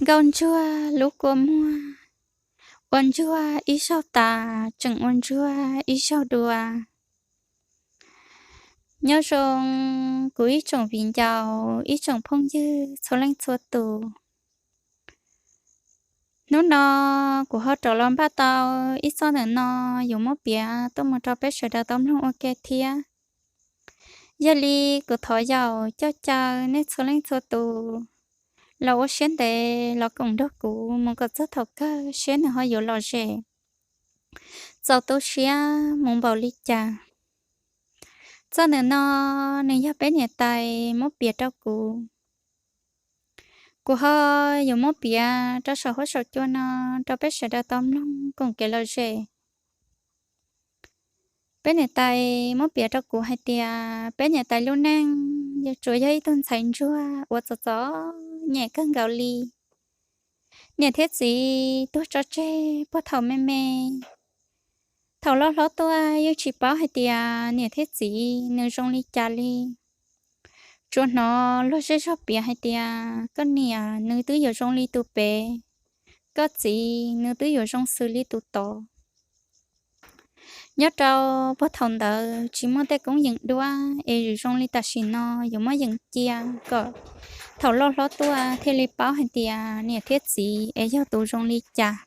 Nkauj ntsuag lub kua muag, ua ntsuag ib zaug tas tseem ua ntsuag ib zaug dua. Nyob zoo kuv ib tsoom viv ncaus, ib tsoom phooj ywg txhua leej txhua tus. Hnub no kuv ho rov los npaj tau ib txoj ntawm no yuav muab piav tuaj mus rau peb sawv daws tau mloog ua ke thiab. Yog li kuv thov yaum coj caw nej txhua leej txhua tus los ua siab ntev los koom nrog kuv mus kom txog thaum kawg seb nws ho yuav lom zem, txaus tu siab mus npaum li cas. Txoj ntawm no nws yog peb niam tais muab piav rau kuv. Kuv ho yuav muab piav rau saum huab saum cua no rau peb sawv daws tau mloog koom kev lom zem. Peb niam tais muab piav rau kuv hais tias peb niam tais lub neej tsuas yog ib tug ntxhais ntsuag uas txom txom nyem kawg nkaus li. Niam thiab txiv tuag tso tseg puag thaum me me. Thaum loj hlob tuaj yeej tsis paub hais tias niam thiab txiv nws zoo li cas li. Tsuas hnov luag zej zog piav hais tias koj niam nws twb yuav zoo li tus pem, koj txiv nws twb yuav zoo xws li tus tod. Nyob rau puag thaum ntawd tsis muaj tej koob yeem duab es zoo li tam sim no yuav muab yeem cia kom thaum loj hlob tuaj thiaj li paub hais tias niam thiab txiv es yog tus zoo li cas.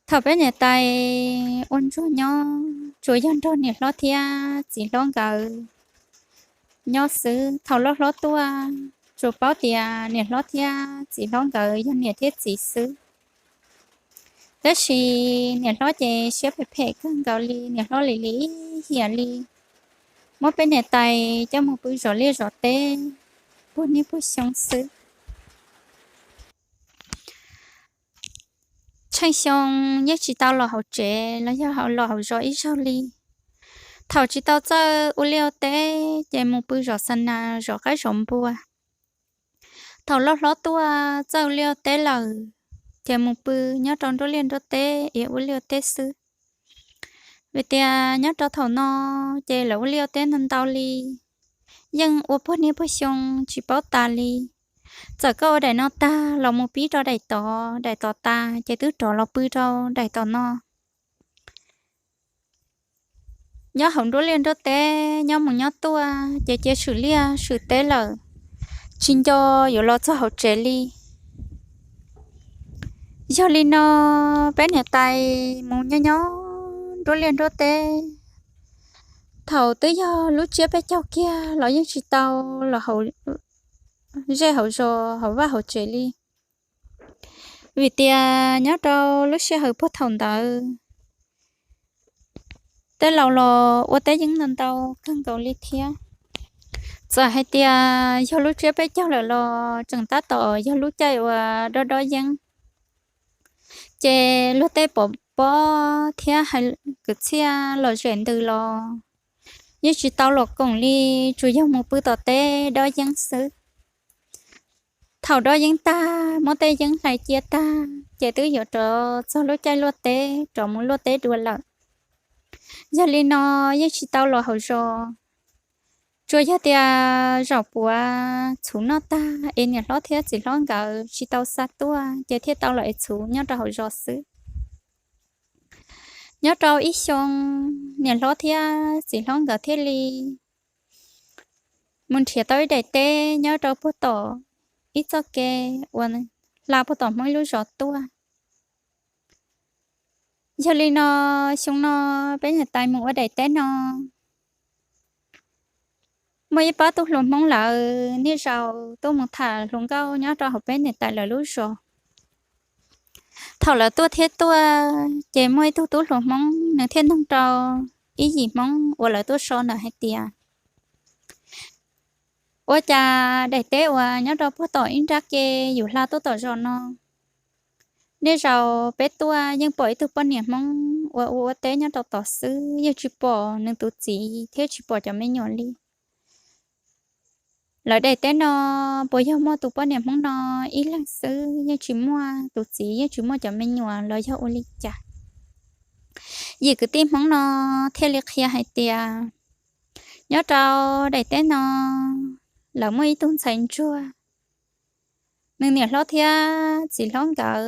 Thaum peb niam tais ua ntsuag nyob tsuas yog nrog niam hlob thiab txiv hlob nkawd nyob xwb. Thaum loj hlob tuaj tsuas paub tias niam hlob thiab txiv hlob nkawd yog niam thiab txiv xwb. Tab sis niam hlob ces siab phem phem kawg nkaus li, niam hlob lim lim hiam li, muab peb niam tais coj mus pw zov liaj zov teb puag niaj puag xyoo xwb. Tsheej xyoo yeej tsis tau los hauv tsev los yog los hauv zos ib zaug li. Thaum tsis tau txawj ua liaj ua teb ces mus pw zov xa nas zov qaib zov npua. Thaum loj hlob tuaj txawj ua liaj ua teb lawm ces mus pw nyob rau nruab liaj nruab teb es ua liaj ua teb xwb. Vim tias nyob rau thaum no ces lawv ua liaj ua teb ntau ntau li, yeej ua puag niaj puag xyoo tsis paub tas li. Txawm koj ua daim no tag los mus pib rau daim tod, daim tod tas ces twb rov los pw rau daim tom no. Nyob hauv nruab liaj nruab teb nyob mus nyob tuaj ces cia swm liaj swm teb lawm, tsis nco yuav los txog hauv tsev li. Yog li no peb niam tais mus nyob nyob nruab liaj nruab teb, thaum twb yog lub tsiab peb caug kiag los yeej tsis tau los hauv zej hauv zos hauv vaj hauv tsev li. Vim tias nyob rau lub sij hawm puag thaum ntawd tej laus los ua teb yeeb ntau ntau kawg nkaus li thiab. Txawm hais tias yog lub tsiab peb caug lawm los tseem tab tom yog lub caij uas dob dob yeeb, ces luag tej pom pob thiab hais kwv txhiaj lom zem ntws los yeej tsis tau los koom li, tsuas yog mus pw tom teb dob yeeb xwb. Thaum dob yeeb tag muab tej yeeb hlais cia tag ces twb yuav rov txog lub caij luaj teb rov mus luaj teb dua lawm. Yog li no yeej tsis tau los hauv zos. Tsuas yog tias zaum puav txhuv noj tag es niam hlob thiab txiv hlob nkawd tsis tau xa tuaj ces thiaj tau los es txhuv nyob rau hauv zos xwb. Nyob rau ib xyoo, niam hlob thiab txiv hlob nkawd thiaj li mus nrhiav tau ib daim teb nyob rau puag tom ib txoj kev uas hla puag tom Hmoob ib lub zos tuaj. Yog li no xyoo no peb niam tais mus ua daim teb no muaj ib pab tub hluas Hmoob lawv niaj zaus tuaj mus tham hluas nkauj nyob rau hauv peb niam tais lawv lub zos. Thaum lawv tuaj thiab tuaj ces muaj ib tug tub hluas Hmoob nws thiaj nug rau ib yim Hmoob uas lawv tuaj so ntawd hais tias, ua cas daim teb uas nyob rau puag tom ib nrab ke yus hla tuaj tom zos no, niaj zaus peb tuaj yeej pom ib tug poj niam Hmoob uas ua ua teb nyob rau tod xwb, yeej tsis pom nws tus txiv thiab tsis pom cov me nyuam li. Lawv daim teb no puas yog muaj tus poj niam Hmoob no ib leeg xwb, yeej tsis muaj tus txiv, yeej tsis muaj cov me nyuam los yog ua li cas? Yim kwv tij Hmoob no thiaj li qhia hais tias, nyob rau daim teb no lawv muaj ib tug ntxhais ntsuag Nws niam hlob thiab txiv hlob nkawd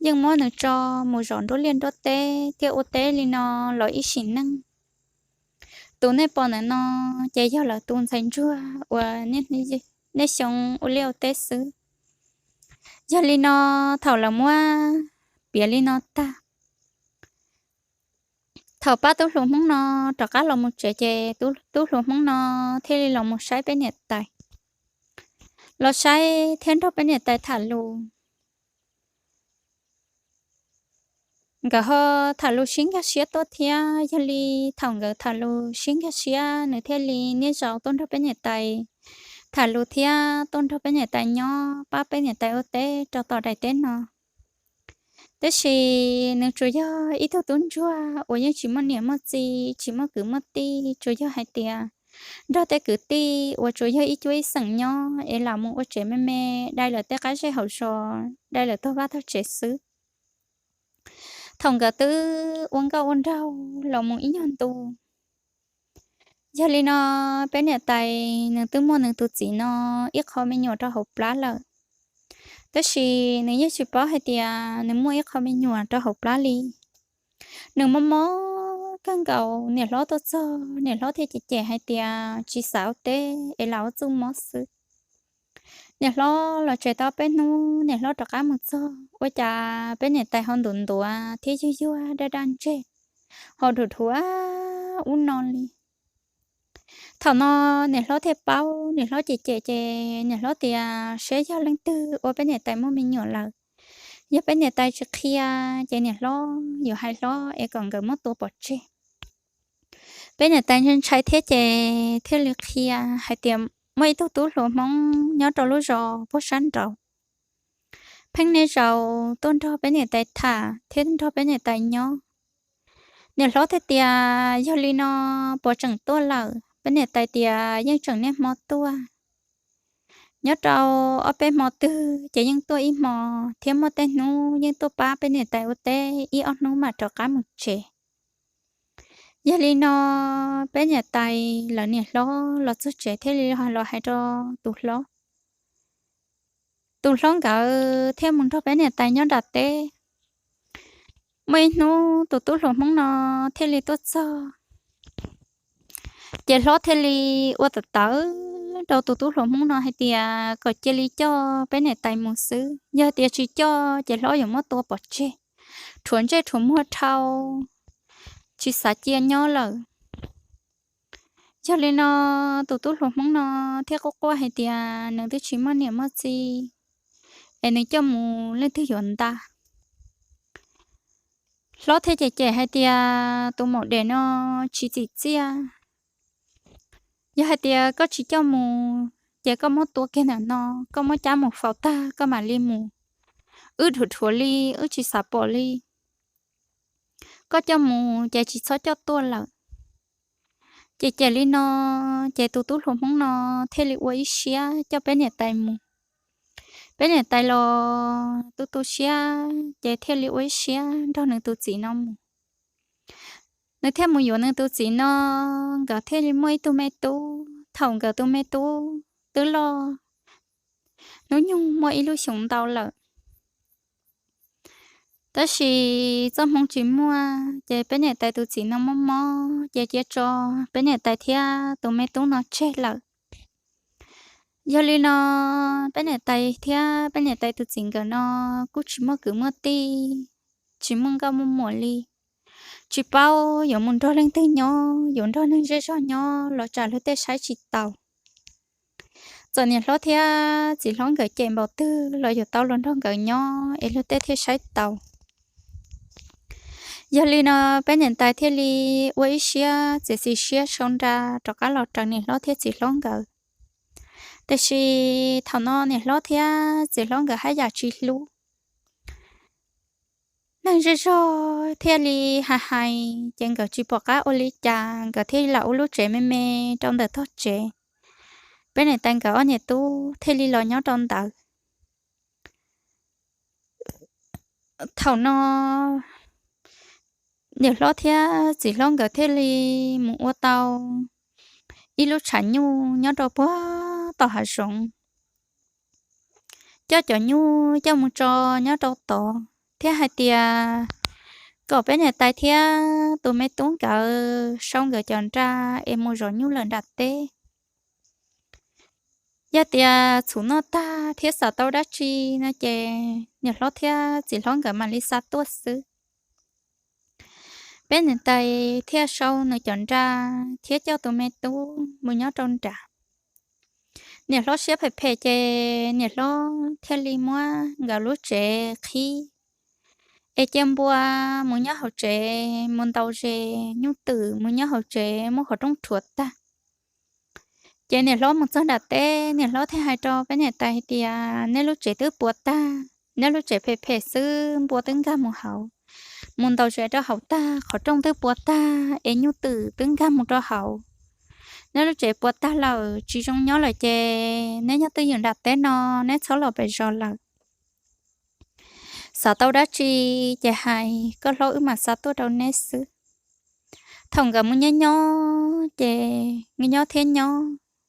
yeej muab nws tso mus zov nruab liaj nruab teb thiab ua teb li no los ib sim neej. Tus nej pom ntawm no ces yog lawv tus ntxhais ntsuag uas niaj xyoo ua liaj ua teb xwb. Yog li no, thaum lawv muab piav li no tag, thaum pab tub hluas Hmoob no rov qab los mus tsev ces tub hluas Hmoob no thiaj li los mus saib peb niam tais, los saib thiab nrog peb niam tais tham lus. Nkawd ho tham lus sib nkag siab tuaj thiab. Yog li thaum nkawd tham lus sib nkag siab, nws thiaj li niaj zaus tuaj nrog peb niam tais tham lus thiab tuaj nrog peb niam tais nyob pab peb niam tais ua teb rau tom daim teb no. Tab sis nws tsuas yog ib tug tub ntsuag uas yeej tsis muaj niam muaj txiv, tsis muaj kwv muaj tij, tsuas yog hais tias nrog tej kwv tij uas tsuas yog ib cuab ib xeem nyob es lam mus ua tsev me me, dai lawv tej qab zej hauv zos, dai lawv tog vaj tog tsev xwb. Thaum nkawd twb ua nkauj ua nraug los mus ib nyuag ntu, yog li no, peb niam tais nws twb muaj nws tus txiv no ib qho me nyuam rau hauv plab lawm, tab sis nws yeej tsis paub hais tias nws muaj ib qho me nyuam rau hauv plab li. Nws mob mob kawg nkaus, niam hlob tuaj txog, niam hlob thiaj cem cem hais tias tsis xav ua teb es lam ua txuj mob xwb. Niam hlob los tsev tau peb hnub, niam hlob rov qab mus txog, ua cas peb niam tais ho ntuav ntuav thiab yuag yuag daj daj ntseg, ho dhuav dhuav ub no li. Thaum no niam hlob thiaj paub, niam hlob cem cem ces niam hlob tias saib yog leej twg ua peb niam tais muaj me nyuam lawm. Yog peb niam tais tsis qhia, ces niam hlob yuav hais hlob es kom nkawd muab tua pov tseg. Peb niam tais ntshai ntshai thiab ces thiaj li qhia hais tias muaj ib tug tub hluas Hmoob nyob rau lub zos puag sab nraud, pheej niaj zaus tuaj nrog peb niam tais tham thiab nrog peb niam tais nyob. Niam hlob thiaj tias yog li no, puas tseem tuaj lawm? Peb niam tais tias yeej tseem niaj hmo tuaj. Nyob rau ob peb hmo twg ces yeej tuaj ib hmo, thiab muaj tej hnub yeej tuaj pab peb niam tais ua teb ib ob hnub mam rov qab mus tsev. Yog li no, peb niam tais lawv niam hlob los txog tsev thiaj li los hais rau tus hlob. Tus hlob nkawd thiaj mus nrog peb niam tais nyob nram teb. Muaj ib hnub tus tub hluas Hmoob no thiaj li tuaj txog, ces hlob thiaj li ua tawv tawv rau tus tub hluas Hmoob no hais tias kom cia li coj peb niam tais mus xwb, yog tias tsis coj ces hlob yuav muab tua pov tseg, rhuav ntsej rhuav muag dhau, tsis xav cia nyob lawm. Yog li no, tus tub hluas Hmoob no thiaj quaj quaj hais tias nws twb tsis muaj niam muaj txiv, es nws coj mus leej twg yuav nta. Hlob thiaj cem cem hais tias tus maum dev no tsis txim txiaj. Yog hais tias koj tsis coj mus, ces koj muab tua kiag ntawm no, koj muab cab mus faus tag koj mam li mus. Wb dhuav dhuav li, wb tsis xav pom li. Koj coj mus ces tsis txhob coj tuaj lawm. Ces cem li no, ces tus tub hluas Hmoob no thiaj li ua ib siab coj peb niam tais mus. Peb niam tais los tu tu siab ces thiaj li ua ib siab nrog nws tus txiv no mus. Nws thiaj mus yuav nws tus txiv no, nkawd thiaj li muaj ib tug me tub. Thaum nkawd tus me tub twb loj, hnub nyoog muaj ib lub xyoos ntau lawm. Tab sis txoj hmoo tsis muaj, ces peb niam tais tus txiv no mob mob, ces cia tso peb niam tais thiab tus me tub no tseg lawm. Yog li no, peb niam tais thiab peb niam tais tus txiv nkawd no kuj tsis muaj kwv muaj tij, tsis muaj nkauj muaj muam li, tsis paub yuav mus nrog leej twg nyob, yuav nrog neeg zej zog nyob los tsam luag tej saib tsis taus. Txawm niam hlob thiab txiv hlob nkawd cem npaum twg los yuav tau los nrog nkawd nyob es luag tej thiaj saib taus. Yog li no, peb niam tais thiaj li ua ib siab txiav txim siab sau nra rov qab los raws niam hlob thiab txiv hlob nkawd. Tiam sis thaum no niam hlob thiab txiv hlob nkawd haj yam tsis hlub. Neeg zej zog thiaj li hais hais, ces nkawd tsis pom qab ua li cas, nkawd thiaj li lam ua lub tsev me me rau ntawm tog tsev. Peb niam tais nkawd ob niam tub thiaj li los nyob rau ntawd. Thaum no, niam hlob thiab txiv hlob nkawd thiaj li mus ua tau ib lub tshav nyuj nyob rau puag tom hav zoov. coj cov nyuj coj mus tso nyob rau tod thiab hais tias kom peb niam tais thiab tus me tub nkawd sau nkawd cov nra es mus zov nyuj lawm nram teb. Yog tias txhum noj tag thiab xav tau dab tsi no ces niam hlob thiab txiv hlob nkawd mam li xa tuaj xwb. Peb niam tais thiaj sau nws cov nra thiab coj tus me tub mus nyob rau nram. Niam hlob siab phem phem ces niam hlob thiaj li muab nkawd lub tsev qhib es cia npua mus nyob hauv tsev mus ntaus zes, nyuj twm mus nyob hauv tsev muab qhov rooj rhuav tag. Ces niam hlob mus txog nram teb, niam hlob thiaj hais rau peb niam tais hais tias, neb lub tsev twb puas tag, neb lub tsev phem phem xwb, npua twb nkag mus hauv, mus ntaus zes rau hauv tag, qhov rooj twb puas tag es nyuj twm twb nkag mus rau hauv. Neb lub tsev puas tag lawm, tsis zoo nyob lawm ces neb nyob twj ywm nram teb no, neb txhob los pem zos lawm. Xav tau dab tsi ces hais, koj hlob wb mam xa tuaj rau neb xwb. Thaum nkawd mus nyob nyob ces nyob thiab nyob,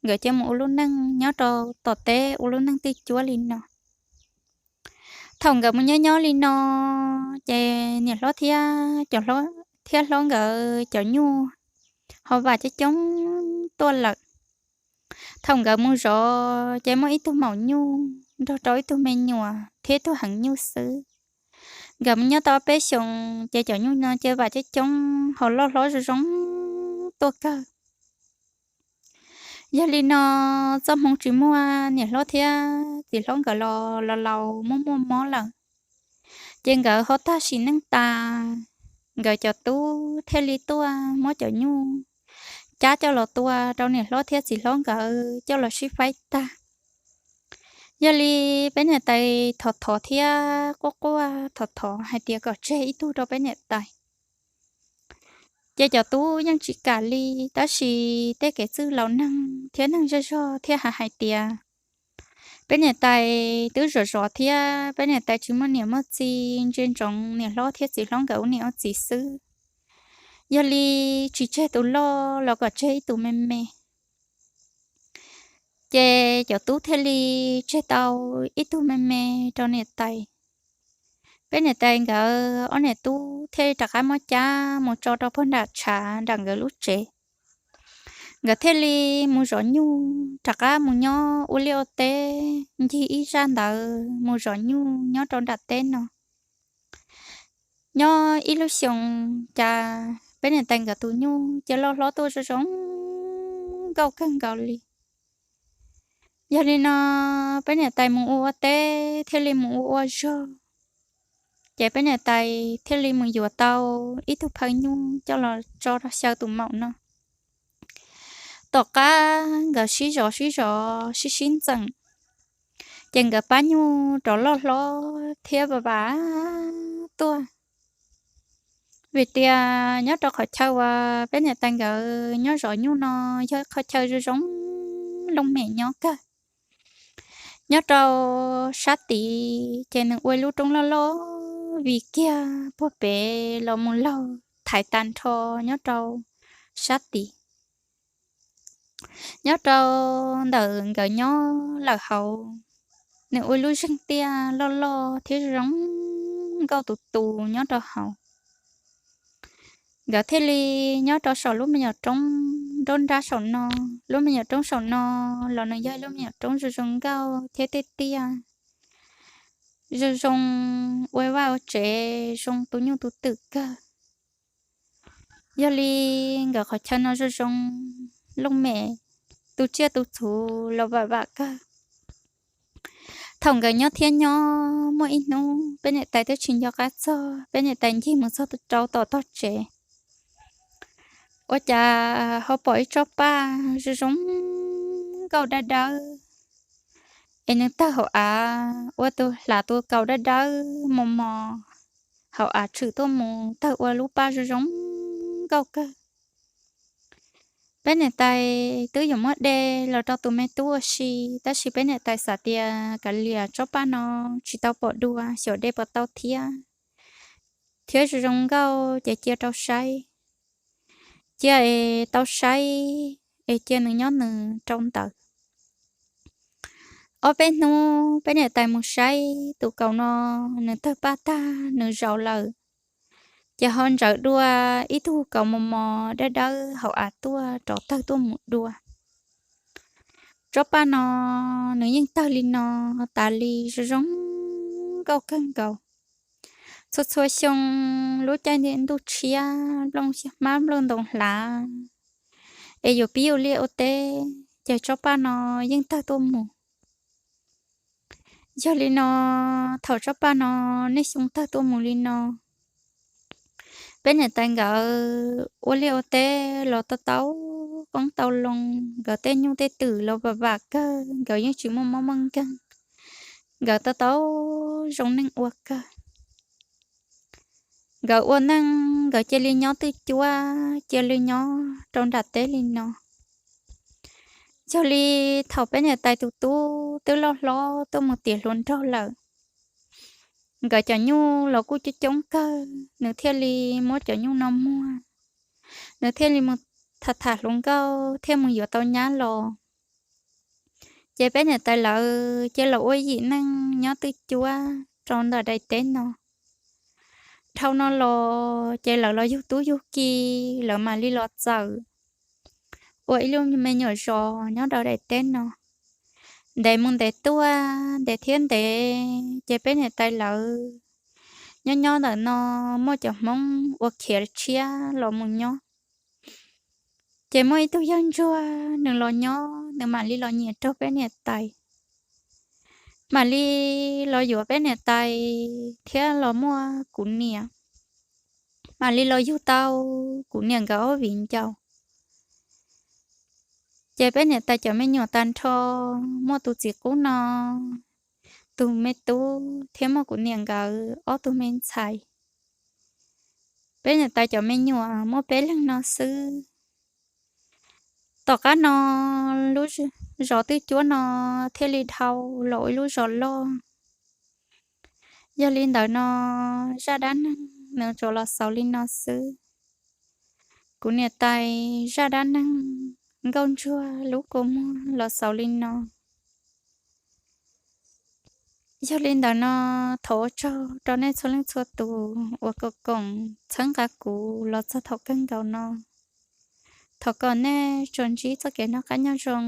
nkawd cia mus ua lub neej nyob rau tom teb ua lub neej twj cuab li no. Thaum nkawd mus nyob nyob li no ces niam hlob thiab cov hlob, thiab hlob nkawd cov nyuj ho vam coob coob tuaj lawm. Thaum nkawd mus zov ces muaj ib tug maum nyuj nrog rau ib tug me nyuam thiab ib tug heev nyuj xwb. Nkawd mus nyob tau peb xyoos ces cov nyuj no cia vam coob coob ho loj hlob zoo zoo tuaj kawg. Yog li no, txoj hmoo tsis muaj, niam hlob thiab txiv hlob nkawd los laus laus muaj muaj mob lawm, ces nkawd ho tag sim neej tas, nkawd cov tub thiaj li tuaj muab cov nyuj cab coj los tua rau niam hlob thiab txiv hlob nkawd coj los sib faib tag. Yog li peb niam tais thov thov thiab quaj quaj thov thov hais tias kom tseg ib tug rau peb niam tais. Ces cov tub yeej tsis kam li, tab sis tej kev txwj laus neeg thiab neeg zej zog thiaj hais hais tias, peb niam tais twb zov zov thiab peb niam tais tsis muaj niam muaj txiv, ntsia ntsoov niam hlob thiab txiv hlob nkawd ua niam ua txiv xwb. Yog li tsis tseg tus loj los kom tseg ib tug me me. Ces cov tub thiaj li tseg tau ib tug me me rau niam tais. Peb niam tais nkawd ob niam tub thiaj li rov qab muab cab mus tso rau puag nram tshav nram nkawd lub tsev. Nkawd thiaj li mus zov nyuj, rov qab mus nyob ua liaj ua teb ncig ib zaj ntawd mus zov nyuj nyob rau nram teb no. Nyob ib lub xyoos cas peb niam tais nkawd tus nyuj cia loj hlob tuaj zoo zoo nkauj kawg nkaus li. Yog li no, peb niam tais mus ua ua teb thiaj li mus ua ua zog, ces peb niam tais thiaj li mus yuav tau ib tug phaw nyuj coj los tso rau xyaw tus maum no. Tom qab nkawd sib zov sib zov sib sib ntxeem, ces nkawd pab nyuj rov loj hlob thiab vam vam tuaj. Vim tias nyob rau qhov chaw uas peb niam tais nkawd nyob zov nyuj no yog qhov chaw zoo zoo looj mem nyob kawg. Nyob rau sab tid ces nws ua ib lub roob loj loj vim kiag puag pem los mus laug thaiv tag nrho nyob rau sab tid. Nyob rau ntawm nkawd nyob lawm hauv, nws ua ib lub zeeg tiaj loj loj thiab zoo nkauj tus tus nyob rau hauv. Nkawd thiaj li nyob rau saum lub me nyuam roob nruab nrab saum no. Lub me nyuam roob saum no los nws yog ib lub me nyuam roob zoo zoo nkauj thiab tiaj tiaj, zoo zoo ua vaj ua tsev, zoo tu nyuj tu twm kawg. Yog li nkawd qhov chaw no zoo zoo looj mem, tu tsiaj tu txhu los vam vam kawg. Thaum nkawd nyob thiab nyob muaj ib hnub peb niam tais twb tsis nco qab txog, peb niam tais ncig mus txog rau tom tog tsev, ua cas ho pom ib tsob paj zoo zoo nkauj dawb dawb, es nws tawg hauv av ua tus hlav tus kaus dawb dawb mos mos hauv av tshwm tuaj mus tawg ua lub paj zoo zoo nkauj kawg. Peb niam tais twb yuav muab de los rau tus me tub ua si, tab sis peb niam tais xav tias kav liam tsob paj no tsis tau pom dua, xyov de puas tau thiab, thiab zoo zoo nkauj ces cia rau saib, cia es tau saib, es cia nws nyob nws rau ntawd. Ob peb hnub peb niam tais mus saib tus kaus no, nws tawg paj tag nws zaus lawm, ces ho ntsawm dua ib tug kaus mos mos dawb dawb hauv av tuaj rov tawg tuaj mus dua. Tsob paj no nws yeej tawg li no tas li zoo zoo nkauj kawg nkaus. Txhua txhua xyoo lub caij ntuj tshiab nplooj hmab nplooj ntoo hlav es yuav pib ua liaj ua teb, ces tsob paj no yeej tawg tuaj mus. Yog li no, thaum tsob paj no niaj xyoo tawg tuaj mus li no, peb niam tais nkawd ua liaj ua teb los tau tau qoob tau loo, nkawd tej nyuj tej twm los vam vam kawg, nkawd yeej tsis muaj mob muaj nkeeg, nkawd tau tau zoo neej ua kawg. Nkawd ua neej nkawd cia li nyob twj cuab, cia li nyob rau nram teb li no. Yog li thaum peb niam tais tus tub twb loj hlob tuaj mus tiav hluas nraug lawm, nkawd cov nyuj los kuj coob coob kawg, nws thiaj li muab cov nyuj no muag, nws thiaj li mus tham tham hluas nkauj thiaj mus yuav tau nyab los. Ces peb niam tais lawv cia los ua yim neej nyob twj cuab rau ntawm daim teb no. Dhau no los ces lawv los yug tub yug ki, lawv mam li los txawm ua ib lub me nyuam zos nyob rau daim teb no. Ntev mus ntev tuaj, ntev thiab ntev, ces peb niam tais lawv nyob nyob ntawm no muaj cov Hmoob ua khiav tshiab los mus nyob. Ces muaj ib tug yawg ntsuag nws los nyob, nws mam li los nyiam raug peb niam tais, mam li los yuav peb niam tais thiab los muaj kuv niam, mam li los yug tau kuv niam nkawd ob viv ncaus. Ces peb niam tais cov me nyuam tag nrho muaj tus txiv qub no tus me tub thiab muaj kuv niam nkawd ob tug me ntxhais. Peb niam tais cov me nyuam muaj peb leeg no xwb. Tom qab no lub zos twj cuab no thiaj li dhau los ua ib lub zos loj. Yog li ntawd no, zaj dab neeg nws tsuas los xaus li no xwb. Kuv niam tais zaj dab neeg nkauj ntsuag lub kua muag los xaus li no. Yog li ntawd no, thov ua tsaug rau nej txhua leej txhua tus uas koom koom txhawb nqa kuv los txog thaum kawg nkaus no. Thov kom nej tsuas ntsib txoj kev noj qab nyob zoo.